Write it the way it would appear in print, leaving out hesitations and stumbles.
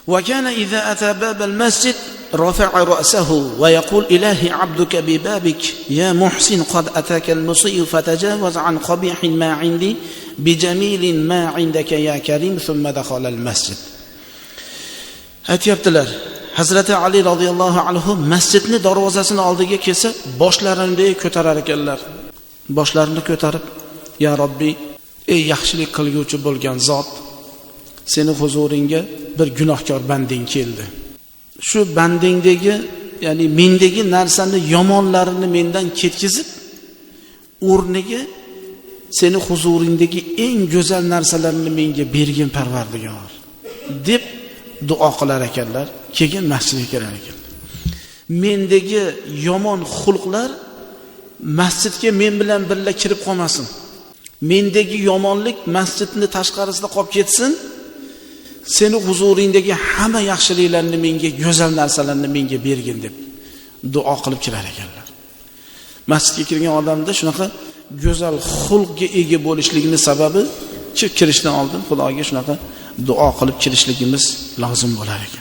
وكان إذا أتى باب المسجد رفع رأسه ويقول إلهي عبدك ببابك يا محسن قد أتاك المسيء فتجاوز عن قبيح ما عندي بجميل ما عندك يا كريم ثم دخل المسجد. Aytyaptilar, Hazrati Ali radhiyallohu anhu masjidni darvozasini oldiga kelsa, boshlarini ko'tarar ekanlar. Boshlarini ko'tarib, "Ya Robbi, ey yaxshilik qilguvchi bo'lgan zot, seni huzuringga bir gunohkor banding keldi. Shu bandingdagi, ya'ni mendagi narsani yomonlarini mendan ketkizib, o'rniga seni huzuringdagi eng go'zal narsalarni menga bergin Parvardigor" deb duo qilar ekanlar. Keyin masjidga kirar ekanlar. Mendagi yomon xulqlar masjidga men bilan birga kirib qolmasin. Mendagi yomonlik masjidni tashqarisida qolib ketsin. Seni huzuringdagi hamma yaxshiliklarni menga, go'zal narsalarni menga bergin deb duo qilib kirar ekanlar. Masjidga kirgan odamda shunaqa go'zal xulqga ega bo'lishligini sababi kirishdan oldin Xudoga shunaqa duo qilib kirishligimiz lozim bo'lar ekan.